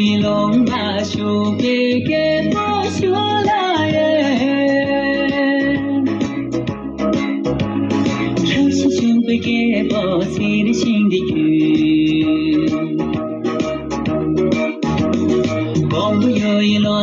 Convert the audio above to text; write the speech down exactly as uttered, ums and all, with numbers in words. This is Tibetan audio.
ཡི་ལོང་ལ་ཞུགས་པའི་སྐྱེས་བུ་ཞུ་ལ་ཡེ། ལྷ་ཞིང་ཞུགས་པའི་སྐྱེས་བུ་ཚེ་རིང་ཤིང་འདི་ཁྱོད། སྒོམ་པོ་ཡོ་ཡི་ལོ།